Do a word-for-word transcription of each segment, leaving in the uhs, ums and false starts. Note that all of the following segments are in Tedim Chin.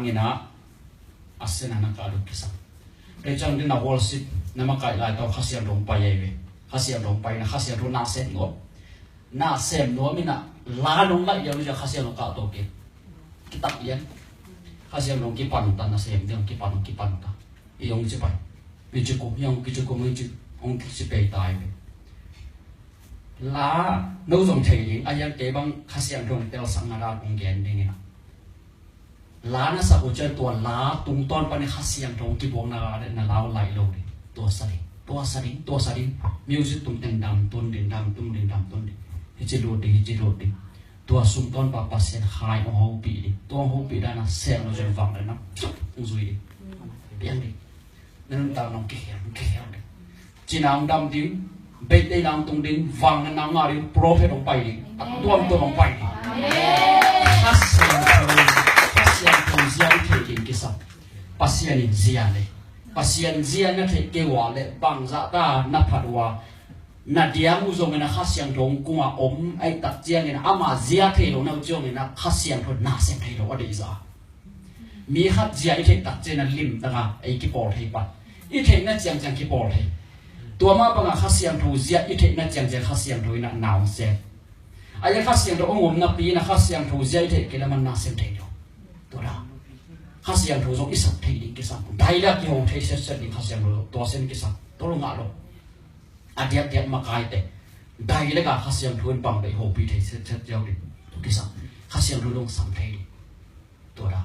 Ina a sen a na kah duk kisam. Kei ciang dina worship na makaih lai tau Kha Siangtho hong pai ei ve. Kha Siangtho hong pai na Kha Siangtho na sem nuam. Na sem nuam ina la nong laih liau cia Kha Siangtho kah to kei. Kitak lian. Kha Siangtho hong kipan ta na sem ding hong kipan hong kipan ta. I hong ci pai. Kici kum, i hong kici kum, hong ci, hong kici pei ta ei ve. La no zong thei ding, a hiang kei bang Kha Siangtho hong tel sang na la kong gen ding ina. La na sak uh cian tua la tungtawn panin Kha Siangtho kibuakna la le na lau laih lo ding. Tua sa ding, tua sa ding, tua sa ding. Music tung teng dam tun ding, dam tun ding, dam tun ding. Hici lut ding, hici lut ding. Tua sung tawn pa Pasian khai hong hopih ding. Tua hong hopih dan a seng lo cian vang le na. Hong zui ding. Piang ding. Na nuntak nong kikhial, nong kikhial ding. Cina hong dam ding, beitei nang tung ding, vang na nang ngah ding, prophet hong pai ding, a tuamtuam hong pai ding. Kha Siangtho, Kha Siangtho zia i theih ding kisam. Pasian in zia le. Pasian zia na theih kei ua le, bangzah ta na phat ua. Na diang uh zongin a Kha Siangtho hong kung a om, a i tak ciangin ama zia thei lo na uh ciangin a Kha Siangtho na sem thei lo a deih zah. Mi khat zia i theih tak ciangin a limtak a ei kipawl thei pan. I theihna ciangciang kipawl thei. Tua mah bangah Kha Siangtho zia i theihna ciangciang Kha Siangtho in a na hong sem. A ia Kha Siangtho hong om napi in a Kha Siangtho zia i theih kei le man na sem thei lo. Tua da. Kha Siangtho zong i sak thei ding kisam. Dai le a kiho thei setset ding Kha Siangtho tua sen kisam. Tua lo ngah lo. A diakdiak makaite. Dai le ka Kha Siangtho in bang dai hopih thei setset ziau ding. Tua kisam. Kha Siangtho zong sam thei ding. Tua da.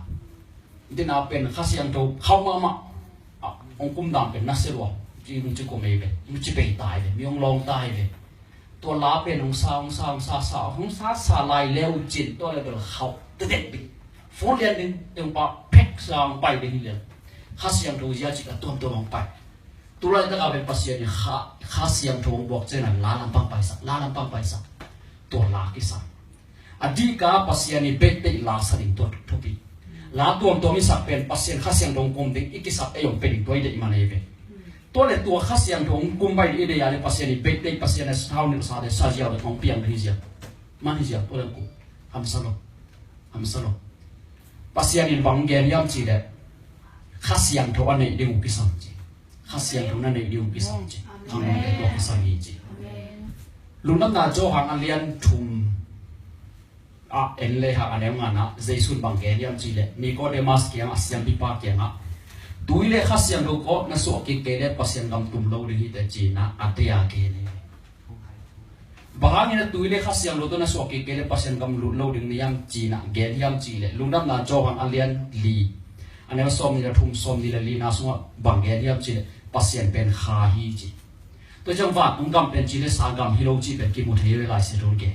Dina pen Kha Siangtho khau mahmah. A, hong kum dan pen na se lua. Ci hong ci kum ei ve. Hong ci pei tai ve. Mi hong lawng tai ve. Tua la pen hong sa, hong sa, hong sa, sa, hong sa, sa lai leu cin. Tua le bel khau. Tetek bik. Fu lian ding. Teng pa pek sa hong pai ding hi lian. Kha Siangtho zia ci ka tuamtuam hong pai. Tulai taka pen Pasian in Kha, Kha Siangtho hong buak cian a la lampang paisak. La lampang paisak. Tua la kisam. A dihka Pasian i beitei la sa ding tua thupi. La tuamtuam i sak pen Pasian Kha Siangtho hong kum ding i kisap ei hong pe ding tua i deih man ei ve. Tua le tua Kha Siangtho hong kum bai ding i deih a le Pasian i beitei Pasian a sathau nilh sa le sa ziau le hong piang ding hi ziau. Man hi ziau tua le hong kum. Hamsa lo. Hamsa lo. Pasian in bang gen hiam ci le Kha Siangtho a neih ding uh kisam ci. Kha Siangtho na neih ding uh kisam ci. Amen. Amen. Tua kisam hi ci. Amen. Lungdamna Johan a lian thum a en le hang a neu ngana Jesu'n bang gen hiam ci le Nicodemus kiangah siampipa kiangah tui le Kha Siangtho kawh na suah kik kei le Pasian gam tum lo ding hi te ci-in a dei a gen hi. Bang hangin a tui le Kha Siangtho tawh na suah kik kei le Pasian gam lut lo ding na hiam ci-in a gen hiam ci le Lungdamna Johan a lian li a neu sawm ni le thum sawm ni le li na sungah bang gen hiam ci le Pasian pen Kha hi ci. Tua ciang vantung gam pen ci le sa gam hi lo ci pen kimu thei ve Lai Siangtho gen.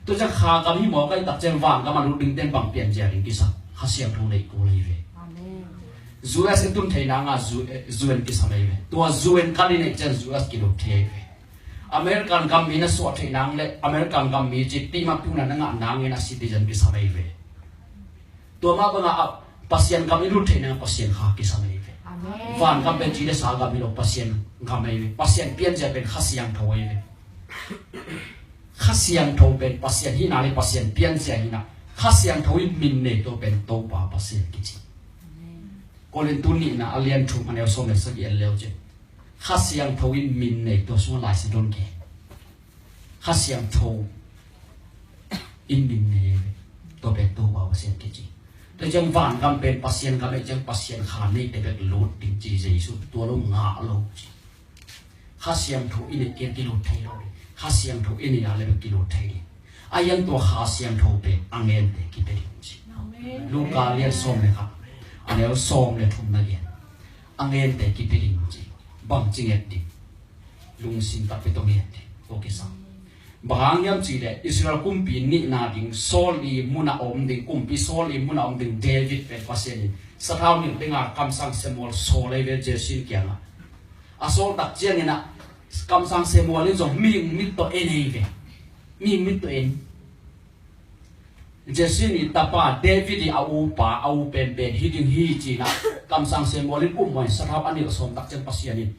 Tua ciang Kha gam hi mawk a i tak ciang van gam a lut ding ten bang pian zia ding kisam Kha Siangtho neih kul hi ve. Amen. U S i tun theih nang a U-, eh, U N kisam hi ve. Tua U N kan i neih ciang U S kilut thei hi ve. American gam mi na suah theih nang le American gam mi ci tima puna na ngah nangin a citizen kisam hi ve. Tua mah bangah a Pasian gam i lut theih nang Pasian Kha kisam hi ve. Amen. Van gam pen ci le sa gam hi lo Pasian gam hi ve. Pasian pianzia pen Kha Siangtho hi ve. Kha Siangtho pen Pasian hihna le Pasian pianzia hihna. Kha Siangtho in min nei tua pen Topa Pasian kici. Amen. Korintu nihna a lian thum a neu sawm le sagih en leu ci. Kha Siangtho in min nei tua sungah Lai Siangtho in gen. Kha Siangtho in min nei ve. Tua pen Topa Pasian kici. Tua ciang van gam pen Pasian gam ei ciang Pasian Kha neite bek lut ding ci Jesu tua lo ngah lo ci. Kha Siangtho i neih kei kilut thei lo ding. Kha Siangtho i neih a le bek kilut thei ding. A hiang tua Kha Siangtho pen a ngente kipia ding ci. Amen. Luka lian sawm le khat a neu sawm le thum na lian. A ngente kipia ding ci. Bang ci nget ding. Lungsim takpi tawh nget ding. Tua kisam. Bang hang hiam ci le Israel kumpi nihna ding Saul i munah om ding kumpi Saul i munah om ding David pen Pasian in sathau nilh dinga kamsang Samuel sawl ei ve Jesse in kiangah. A sawl tak ciangin a kamsang Samuel in zong mihing mit tawh en ei ve. Mihing mit tawh en. Jesse in i tapa David i a upa a u penpen hi ding hi ci-in a kamsang Samuel in um mawh in sathau a nilh sawm tak ciang Pasian in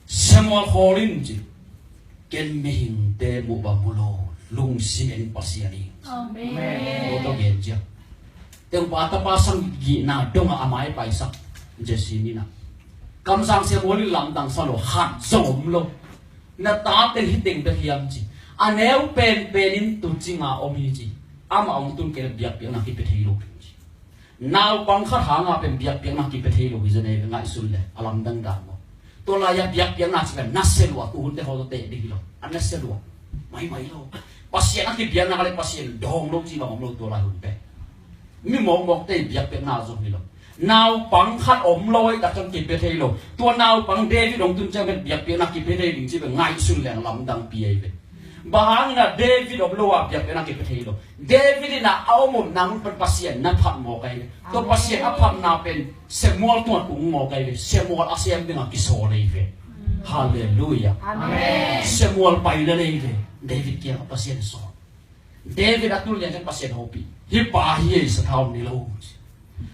Samuel khawl in ci. Ken mihingte muh bang mu lo lungsim en Pasian hi. Amen. Tua tawh gen ciang. Teupa tapa sang gihna dongah a mai paisak Jesse in ah, kamsang siam awlin lamdang sa lo, khat zong om lo. Na tate hi teng bek hiam ci. A neu penpen in tuucinga om hi ci. Amah hong tun kei leh biakpiakna kipia thei lo ding ci. Naupang khat hanga pen biakpiakna kipia thei lo hi zaw nei ve, ngaihsun le a lamdang dan maw. Tua lai-a biakpiakna ci pen nasia lua, tu hunte khawng tawh teh ding hi lo. A nasia lua maimai lo. Pasian a kipiakna ka leh Pasian dawng lo ci bang om lo tua lai hun pen. Mi mawkmawkte biakpiakna zong hi lo. Naupang khat om lo ahih tak ciang kipia thei lo. Tua naupang David hong tun ciang pen biakpiakna kipia thei ding ci pen ngaihsun leng lamdang pi ahi ve. Bang hangin ah David om lo ah biakpiakna kipia thei lo. David in ah a om omna mun pan Pasian na phat mawk ahi ve. Tua Pasian a phatna pen Samuel tungah tung mawk ahi ve. Samuel a sem dingah kisawl ahi ve. Halleluiah. Samuel pai lel ahi ve. David kiangah Pasian sawl. David a tul lian ciang Pasian hopih. Hih pa hi ei, sathau ni lo.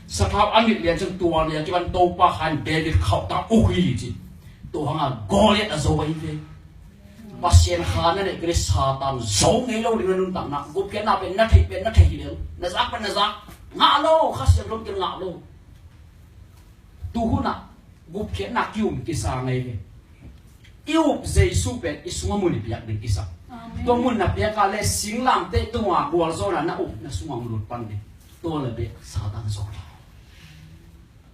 Sathau a nilh lian ciang tua lian kipan Topa khan David khauhtak uk hi ci. Tua hanga Goliath a zo ahi ve. Pasian kha na neih kei leh Satan zo ngei lo ding na nuntakna. Gupkhiatna pen na theih pen na theih hi lo. Na zak pen na zak. Ngah lo, Kha Siangtho in ngah lo. Tu hunah gupkhiatna ki-um kisa ngei ve. I up Jesu pen i sungah mun i piak ding kisa. Tua mun na piak a leh singlamteh tunga gualzawhna na up na sungah hong lut pan ding. Tua le bek Satan zo lo.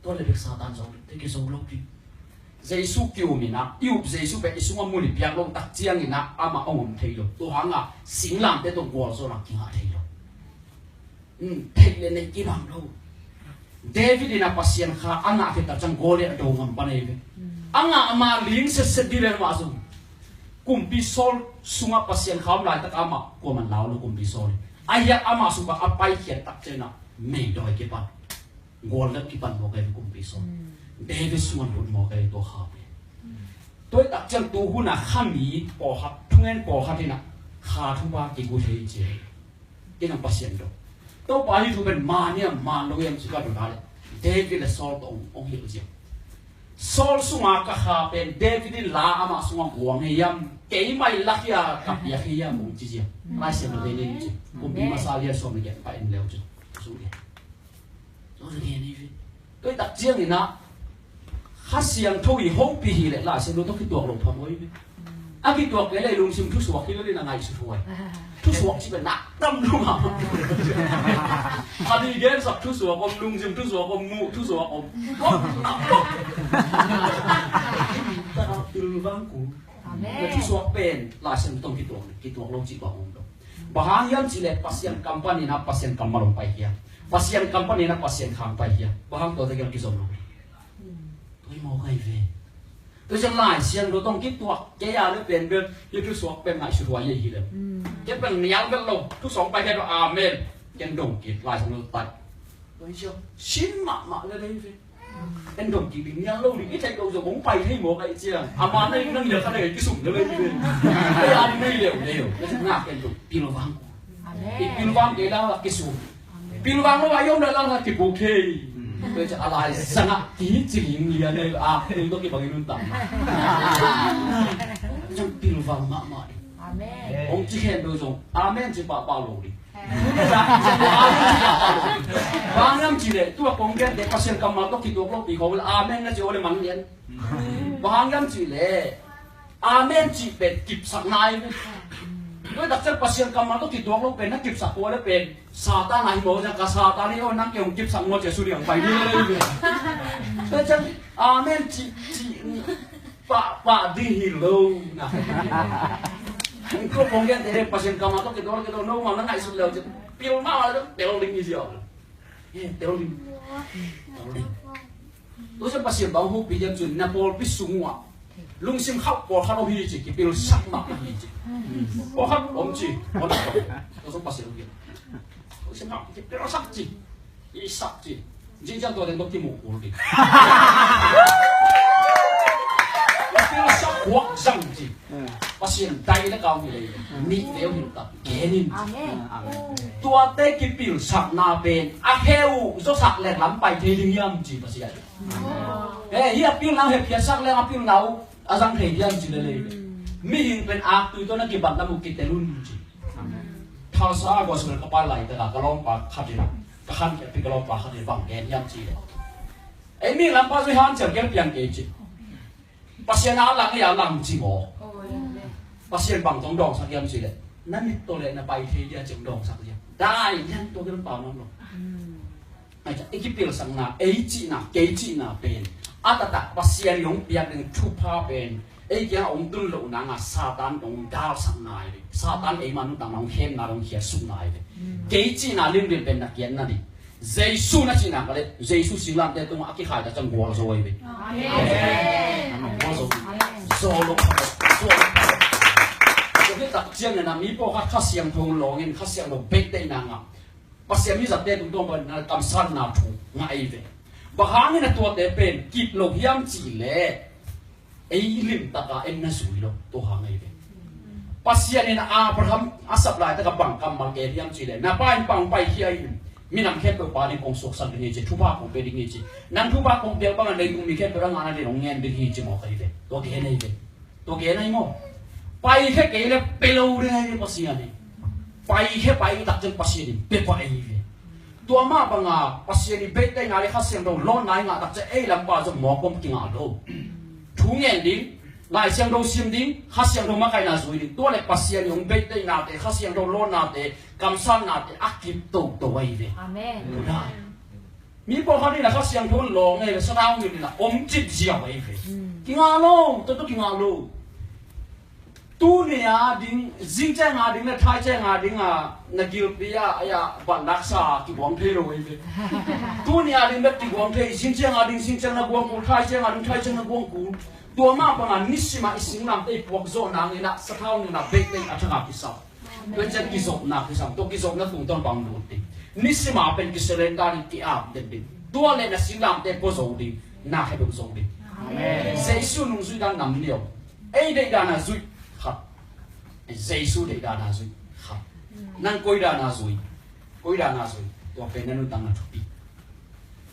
Tua le bek Satan zo lo. Te ki zo lo ding. Jesu ki-um in ah, i up Jesu pen i sungah mun i piak lo tak ciangin ah amah hong om thei lo. Tua hanga singlamteh tung gualzawhna kingah thei lo. Theih le neih kibang lo. David in ah Pasian kha a ngah khit tak ciang Goliath a do ngam pan ahi ve. A ngah ma ling setset dih lel mah zong, kumpi Saul sungah Pasian kha om laitak amah kuaman lau lo, kumpi Saul in. A hiat amah sungah a paikhiat tak ciangin ah meidawi kipan, Goliath kipan mawk ahi ve kumpi Saul. David sungah lut mawk ahi tua kha pen. Tua hi tak ciang tu hunah khami pawlkhat, thungen pawlkhat in ah kha thupha kigu thei ci. Kei nang Pasian dong. Topa hih thu pen man hiam man lo hiam ci ka dong a leh David le Saul tawh hong hilh ziau. Saul sunga ka kha pen David in la amah sungah guang hi hiam, keimah in lak hi a ka piak hi hiam hong ci ziau. Lai Siangtho te ning ci. Kumpi masa lian sawm le giat pah in leu ci. Sung lian. Tua hi tak ciangin ah Kha Siangtho i hopih hi leh Lai Siangtho tawh kituak lo phamawh hi ve. A kituak kei leh lungsim thusuak hi lel in a ngaihsut huai. Thusuak ci pen nak tam lungah. Kha ni gensak thusuak om, lungsim thusuak om, muh thusuak om. Pilvang kul. Na thusuak pen Lai Siangtho tawh kituak, kituak lo ci bang om lo. Bang hang hiam cih leh Pasian kam panin ah Pasian kammal hong paikhia. Pasian kam panin ah Pasian kha hong paikhia. Bang hang tua tegel kizom lo. Tua hi mawk ahi ve. Tua ciang Lai Siangtho tawh kituak kei a leh pen bel hih thusuak pen ngaihsut huai hi lel. Kei pen nial bel lo. Thusuak paikhia tua amen. Ken dong kik Lai Siangtho tai. Tua hi ciang sin mahmah lel ahi ve. En dong kik ding nial lo ding, i theih loh zong hong pai thei mawk ahih ciang. A man na ing nang nial kha ding kisum lel ahi ve. Ei a nei leuleu. Na cih nak en dong pilvang. I pilvang kei la la kisum. Pilvang lo a i om la la la kibuk thei. Tua ciang a lai zangah kici ling lian ei a kul tawh kibang i nuntak. Ciang pilvang mahmah ding. Hong ci khen deuh zong amen ci pahpah lo ding. Bang hiam cih leh tua kong gen te Pasian kammal tawh kituak lo pi khawng amen na ci aw le mang lian. Bang hiam cih leh amen cih pen kipsakna hi ve. Tua tak ciang Pasian kammal tawh kituak lo pen na kipsak kua le pen Satan ahi maw, ciang ka Satan hi aw, nang kei hong kipsak maw, Jesu ding ang pai ding le hi ve. Tua ciang amen cih cih pahpah ding hi lo na. Tua kong gen te Pasian kammal tawh kituak lo, kituak lo mah na ngaihsut leu cih pil mah tel ding hi ziau. Tel ding. Tel ding. Tua ciang Pasian bang hopih hiam cih leh na pawlpi sung uh ah lungsim khauh pawlkhat om hi ci, kipilsak mah hi ci. Pawlkhat om ci. Tua ciang Pasian hopih. Lungsim khauh kipilsak ci. Isak ci. Zing ciang tua teng tawh kimuh kul ding. Kipilsak huak zang ci. Pasian dai na kau hi lei. Nih veu hin tak. Genin. Tuate kipilsakna pen a heu zawsak leng lam pai thei ding hiam ci Pasian. He, hi a pilna hepkhiatsak leng a pilna uh a zang thei diam ci lelei. Mihing pen aktui tawh na kibat lam uh kitel un ci. Thalsa a gospel ka pai laitaka ka lawmpa khat in Ka khan kei pi ka lawmpa khat in bang gen hiam cih leh, ei mi lampa zui hanciam kei piang kei ci. Pasian a lang ei a lang ci maw? Pasian bang tawh dawngsak hiam cih leh, na mit tawh leh na pai thei dia ci dawngsak hiam? Dai hiam, tua kei pau nam lo. Ai ca, i kipilsakna, ei cihna, kei cihna pen a taktak Pasian i hong piak ding thupha pen ei kiang a hong tun loh nanga Satan hong dalsak nai ve. Satan ei mah nuntakna hong khemna hong khiatsuk nai ve. Kei cihna limlim pen na kiat na ding. Jesu na cihna ka leh, Jesu singlamteh tungah a kikhai ta ciang gualzo ahi ve. Amen. Gualzo. Zo lo. Zo lo. Zo lo tak ciang na mi pawlkhat Kha Siangtho lawngin, Kha Siangtho beitei nanga Pasian mizatte tungtawn pan na kamsanna thu ngah ei ve. Bang hangin a tuate pen kip lo hiam cih leh, ei limtaka en na zui lo, tua hang ei ve. Pasian in Abraham a sap laitaka bang kammal gen hiam cih leh, na pa in pang paikhia in, minam khempeuh pa ding kong suaksak ding hi ci, thupha kong pia ding hi ci. Nang thupha kong piak bangin leitung mi khempeuh a ngahna ding hong ngen ding hi ci mawk ei ve. Tua gen ei ve. Tua gen ahi maw? Paikhia kei leh pia lo ding ahi ve Pasian in. Paikhia pai tak ciang Pasian in pia pah ei ve. Tua mah banga Pasian i beitei ngai leh Kha Siangtho lawnna i ngah tak ciang ei lampa zong mawk bawm kingah lo. Thu ngen ding, Lai Siangtho sim ding, Kha Siangtho makaihna zui ding. Tua leh Pasian i hong beiteinate, Kha Siangtho lawnnate, kamsannate a kip toto ahi ve. Amen. Tua dan. Mi pawlkhat in a Kha Siangtho lawng ei leh sathau ngit in a om cip ziau ahi ve. Kingah lo, toto kingah lo. Tuni a ding, zingciang a ding leh thaiciang a ding a na gilpi a, a, a ban laksa kiguang thei lo ahi ve. Tuni a ding bek kiguang thei, zingciang a ding, zingciang na guang kul, thaiciang a ding, thaiciang na guang kul. Tua mah banga nisim a i singlamteh i puak zawh nangin a sathau ngit in a beitei a thak a kisam. Tua ciang kizopna kisam, tua kizopna tungtawn bang lut ding. Nisim a pen kisurrender ding, ki-ap den ding. Tua leh na singlamteh pua zo ding, na kheduk zo ding. Amen. Jesu nungzui dan nam nih om. Ei deih dan a zui khat. Jesu deih dan a zui khat. Nang koi dan a zui. Koi dan a zui. Tua pen na nuntakna thupi.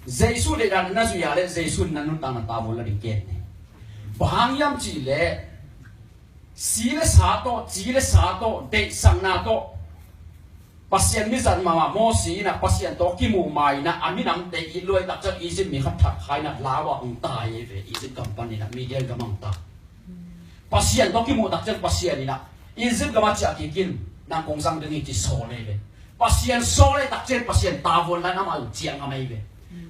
Jesu deih dan na zui a leh Jesu na nuntakna tavuan la ding ken ne. Bang hang hiam cih leh, si leh sa tawh, ci leh sa tawh, deihsakna tawh, Pasian mizat mahmah Moses in a Pasian tawh kimuh ma in a, a minamte it lua tak ciang Egypt mi khat that kha in a, lau ah hong tai ei ve. Egypt gam panin a Midian gam ah hong tai. Pasian tawh kimuh tak ciang Pasian in a Egypt gam ah ciah kik in, nang kong zang ding hi ci sawl ei ve. Pasian sawl ei tak ciang Pasian tavuan la in amah uh ciah ngam ei ve.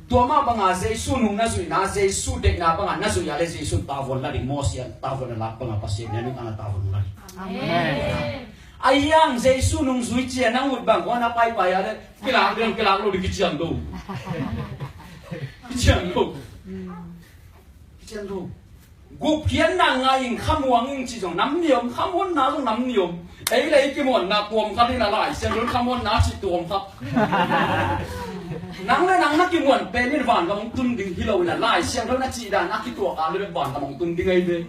Tua mah banga Jesu nung na zuihna, Jesu deihna banga na zuih a leh Jesu tavuan la ding, Moses tavuan a lak banga Pasian in a nuntakna tavuan la ding. Amen. Ahi hang Jesu nungzui ci a nang ut bang kua na paipai a leh kilak ding, kilak lo ding, kician lo. Kician lo. Kician lo. Gupkhiatna ngah ing, khamuang ing cih zong nam nih om, khamuanna zong nam nih om. Ei leh ei kimuanna tuam khat in a Lai Siangtho in khamuanna cih tuam khat. Nang leh nang na kimuan pen in vangam hong tun ding hi lo in a Lai Siangtho na cih dan a kituak a leh vangam hong tun ding ahi ve.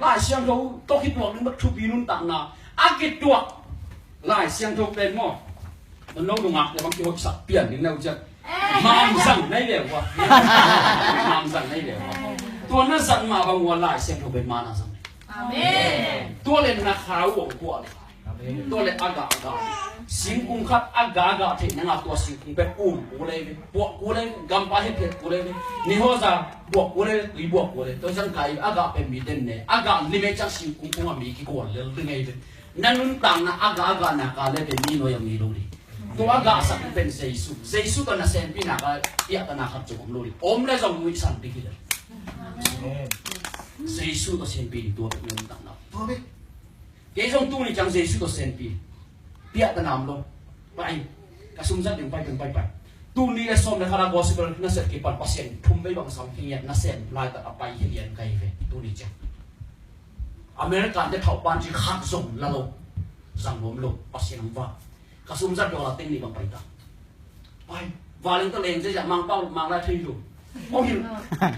Lai Siangtho tawh kituak ding bek thupi nuntakna a kituak Lai Siangtho pen maw? Nong nungakte bang kihoihsak pian ding na uh ciang. Amen. Manzang na hi leh uh a. Manzang na hi leh uh a. Tua na zang mah bang uh a Lai Siangtho pen manzang. Amen. Tua leh na kha uh hong puah leh. Amen. Tua leh a gah a gah. Singkung khat a gah a gah theih nanga tua singkung pen um kul ei ve. Puah kul ei ve. Gampa hephet kul ei ve. Nihoza buak kul ei ve. Tui buak kul ei ve. Tua ciang gah a gah pen mi den ne. A gah lim ei ciang singkung kung a mi kigual lel ding ei ve. Na nuntakna a gah a gah nak a leh pen mi nuai a mi lo ding. Tua a gahsak pen Jesu. Jesu tawh na senpi nak a piahtana khat zong om lo ding. Om leh zong nuihsan ding hi leh. Amen. Jesu tawh senpi ding tua bek na nuntakna. Tua bek. Kei zong tuni ciang Jesu tawh senpi. Piahtana om lo. Pai. Ka sum zat ding pai, pai, pai. Tul nih leh sawm leh khat a gospel na sep kipan Pasian thum vei bang sam khingiat na sem laitak a pai hi lian ka hi ve. Tuni ciang America te thauh pan ci khat zong la lo. Zang nuam lo, Pasian hong vak. Ka sum zat dollar teng nih bang pai ta. Pai, va leng ta leng zia zia Mangpau Manglai thei lo. Ong hil.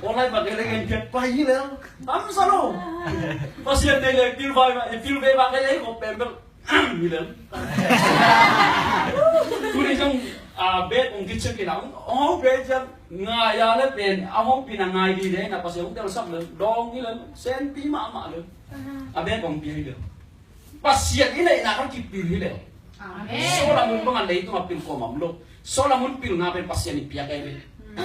Online bang leng en phiat pai hi leng. Tam sa lo. Pasian nei leng pil vai, pil ve bang ei ko pem bel. Hi leng. Tuni zong, a, bet ong kichek in a, ong bet zia ngai a leh pen, a hong pina ngai di leh na Pasian ong tel sak leng, dong hi leng, senpi mahmah leng. A bet ong pia hi leng. Pasian i neihna khat kipil hi leh. Amen. Solomon bangin leitung a pil kuamah om lo. Solomon pilna pen Pasian in piak ahi ve.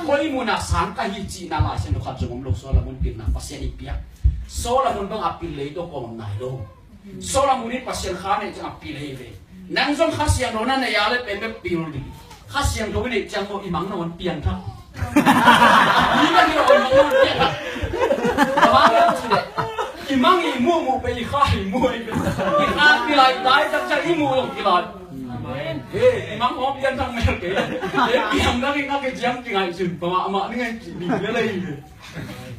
Koi munah sang ka hi cihna Lai Siangtho khat zong om lo, Solomon pilna Pasian in piak. Solomon bang a pil lei tawh kawm nai lo. Solomon in Pasian kha neih ciang a pil ahi ve. Nang zong Kha Siangtho na neih a leh pen bek pil ding. Kha Siangtho i neih ciang maw i mang na hong piangthak. I mang i mang piangthak. Bang hang hiam cih leh i mang i muh muh pen i kha i muh ahi ve. I kha kilai, dai tak ciang i muh zong kilai. He, i mang hong piangthak mel kei. He, piang nak i nak i ciang kingaihsun. Bang a mah ni ngai cih ding ve lei ve.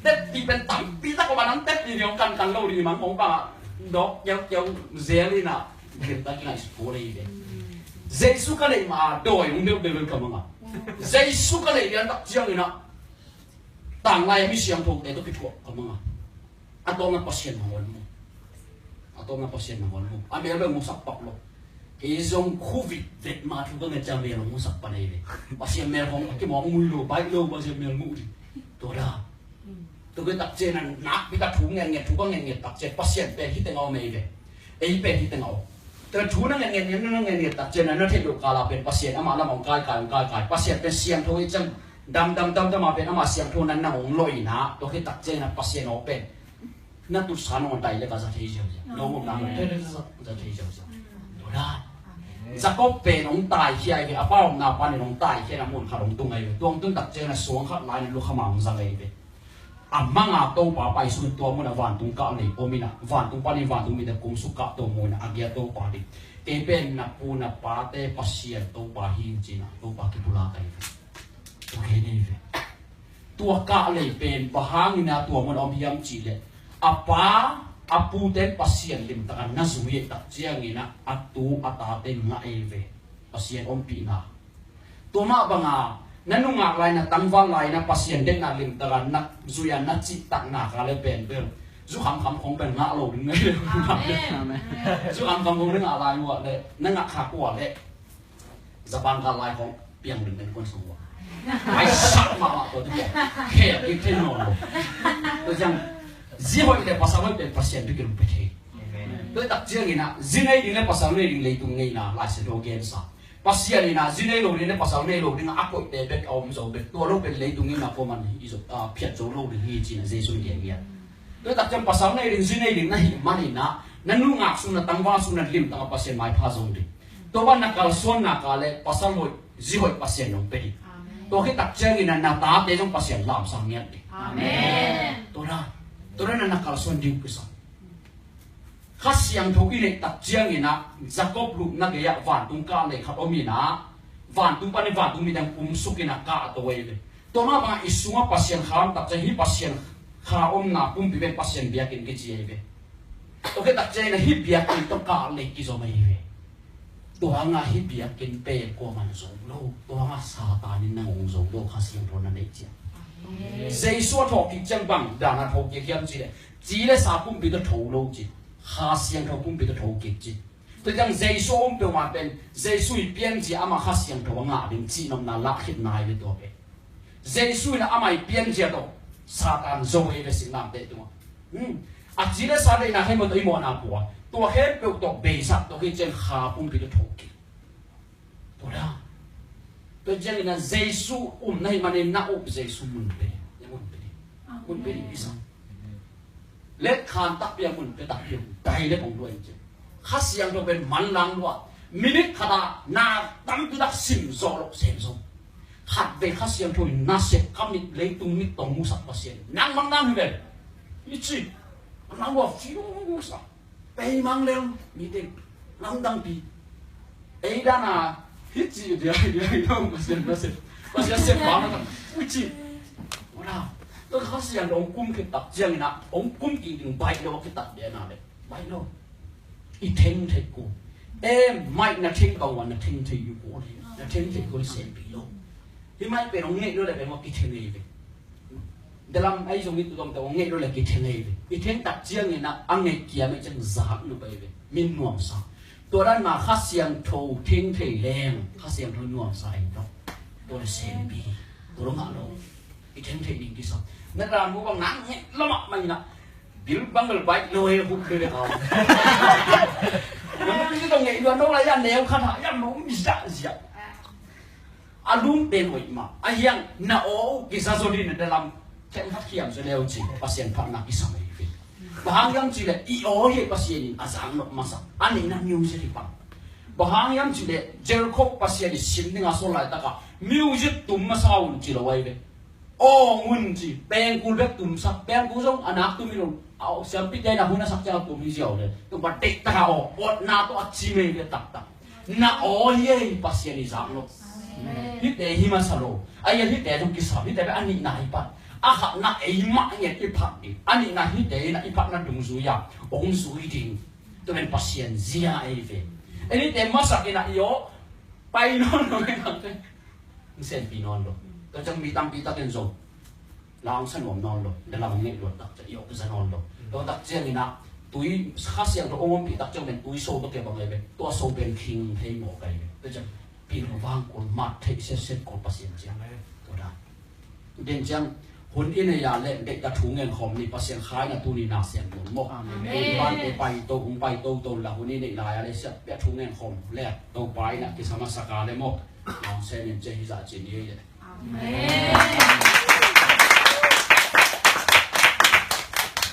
Tep ti pen tampi tak om a, nang tep ti ni hong kankan lo ding, i mang hong bang a dawk kiaukiau zel in a, gen tak kingaihsun kul ahi ve. Jesu ka neih ma a dawi hong deuhdeuh ka mang a. Jesu ka neih lian tak ciangin a, tanglai a mi siangthote tawh kithuah ka mang a. A tawpna Pasian nangawn mu. A tawpna Pasian nangawn mu. A mel bek musak pak lo. Kei zong covid vet ma thu ka nget ciang mel musak pan ahi ve. Pasian mel hong a kimawng mui lo, baih lo, Pasian mel muh ding. Tua da. Tua khit tak ciang a nakpi tak thu ngetnget, thu ka ngetnget tak ciang Pasian pen hih teng a om ahi ve. Ei pen hih teng a om. Tua thu na ngetnget, na ngetnget tak ciang a na theih loh kal a pen Pasian amah lam a hong kaikai, hong kaikai. Pasian pen siangtho ahih ciang damdam damdam a pen amah siangtho na nang hong lo in a, tua khit tak ciang a Pasian aw pen na tutsa nong dai le ka za thei ziauziau. Nong om na nong thei le ka za thei ziauziau. Tua dan. Jacob pen hong taikhia ahi ve, a pa omna panin hong taikhia in a mun khat hong tung ahi ve. Tua hong tun tak ciang a suang khat lai in a lukham a hong zang ahi ve. A mang a Topa paisun tua mun a vantung kah lei om in a, vantung panin vantung mite kumsuk kah to mu in a, a gia Topa ding. Kei pen na pu na pate Pasian Topa hi in ci in a, Topa kipulak ahi ve. Tua kei nei ve. Tua kah lei pen bang hangin a tua mun a om hiam cih leh, a pa a pute in Pasian limtak a na zui ahih tak ciangin a, a tu a tate in ngah ahi ve. Pasian ompihna. Tua mah bang a na nungak lai, na tangval lai in a Pasian deihna limtak a na zui a na cihtakna kah lei pen bel zu khamkham khong pen ngah lo ding. Amen. Zu khamkham khong na ngah lai uh a leh, na ngah khak uh a leh Japan gal lai khong piang ding den kuan sung uh a. Ai sak mahmah tua tu khong. Khe a kik thei nawn lo. Tua ciang zi hoih le pasal hoih pen Pasian bek in hong pia thei. Amen. Tua tak ciangin a zi nei ding le pasal nei ding leitung ngeina Lai Siangtho gensa. Pasian in a zi nei lo ding le pasal nei lo ding a koihte bek a om zo bek. Tua lo pen leitung ngeina kuaman hi zo, a, phiat zo lo ding hi ci in a Jesu in gen ngiat. Tua tak ciang pasal nei ding, zi nei ding na hih manin a, na nungak sung, na tangval sung na limtak a Pasian maipha zong ding. Tua bang na kalsuan nak leh pasal hoih, zi hoih Pasian nong pia ding. Amen. Tua khit tak ciangin a na tate zong Pasian lamsang ngiat ding. Amen. Tua dan, tua dan a na kalsuan ding kisam. Kha Siangtho i neih tak ciangin a, Jacob lupna gei ah vantung kah lei khat om in a, vantung panin vantung mite kumsuk in a kah to ahi ve. Tua mah bang a i sungah Pasian kha om tak ciang hih Pasian kha omna pumpi pen Pasian biakinn kici ahi ve. Tua khit tak ciangin a hih biakinn tawh kah lei kizom ahi ve. Tua hang a hih biakinn pen kuaman zong lo. Tua hang a Satan in nang hong zong lo, Kha Siangtho na neih ciang. Amen. Jesu a thawhkik ciang bang dan a thawhkik hiam cih leh, ci le sa pumpi tawh tho lo ci. Kha Siangtho pumpi tawh thokik ci. Tua ciang Jesu a um peuhmah pen Jesu i pianzia, amah Kha Siangtho a ngah ding cihnopna lah khit nai ve tua pen. Jesu in amah i pianzia tawh Satan zo ei ve singlamteh tungah. Hmm. A ci le sa deihna khempeuh tawh i mawhna pua. Tua khempeuh tawh beisak, tua khit ciang kha pumpi tawh thokik. Tua dan. Tua ciangin a Jesu um na hih manin na up Jesu mun pia ding. Mun pia ding. Mun pia ding kisam. Let khan takpi a mun pia takpi a dai le kong duai ciang. Kha Siangtho pen manlang lua. Minute khat a na tampi tak sim zawh loh sem zong. Khat vei Kha Siangtho in na sep ka mit, leitung mit tawh musak Pasian. Nang manlang hi ven. I ci. Manlang lua fiu sa. Pei mang leng, mi teng, lamdang pi. Ei dan a, hih ci dia, dia, dia, Pasian, Pasian, Pasian, Pasian, pa na, ui ci. Ora, tua Kha Siangtho hong kum khit tak ciangin a, hong kum kik ding baih lo khit tak dia na le, baih lo. I theng thei ko. E, mai na theng bang ua na theng thei yu ko le, na theng thei ko le sem pi lo. Hih mai pen hong ngeih lo le pen hong kitheng ei ve. Dalam ai zong i tu dong te hong ngeih lo le kitheng ei ve. I theng tak ciangin a, a ngeih kiam ei ciang zak nuam ei ve. Min nuamsa. Tua dan mah Kha Siangtho theng thei leng, Kha Siangtho nuamsa ei tawh. Tua le sempi. Tua lo ngah lo. I theng thei ding kisam. Na ran mu bang nang ngeih lo mah mah in a. Bil bang bel baih lo he hup bel bel au. Nang tu dong ngeih lo no la ya neu khat ha ya no mi zak ziak. A lum pen hoih mah a hiang na aw uh kiza zo ding na dalam khen khat khiam zo leu ci Pasian phatna kisam ei ve. Bang hang hiam ci le i aw hi Pasian in a zang nop masa a neihna music hi pang. Bang hang hiam ci le Jericho Pasian i sim ding a sawl laitak a music tum masa un ci lo ai ve. Aw ngun ci pengkul bek tumsak pengkul zong a nak tum hi lo. Aw siampite na hun a sak ciang a tum hi ziau le tum pa deihtak a aw awtna tawh a ci mei ve taktak. Na aw hi ei Pasian i zak lo. Hihte hi masa lo. A hian hihte zong kisam hihte bek a nihna hi phat. A khatna ei mah nget i phat ding a nihna hihte in a i phatna dungzui a hong zui ding. Tua pen Pasian zia ei ve. En hihte masak in a i aw pai nawn lo en hang te. Hong senpi nawn lo. Tua ciang mi tampi takin zong la hong sa nuam nawn lo, dalam hong neih luat tak ciang i awk za nawn lo. Tua tak ciangin ah tui Kha Siangtho hong ompih tak ciang pen tui so bek kei bang ei ve. Tua so pen khing thei mawk ei ve. Tua ciang pil vang kul mat theih setset kul Pasian ciang. Tua dan. Den ciang hun i nei a le deihta thu ngen khawm ni Pasian khai na tuni na siam nuam maw. Amen. Ban te pai to hong pai to to la hun i nei lai a le siap pia thu ngen khawm le to pai na kisama saka le maw. Nang sen in cia hi za cin i ei le. Amen.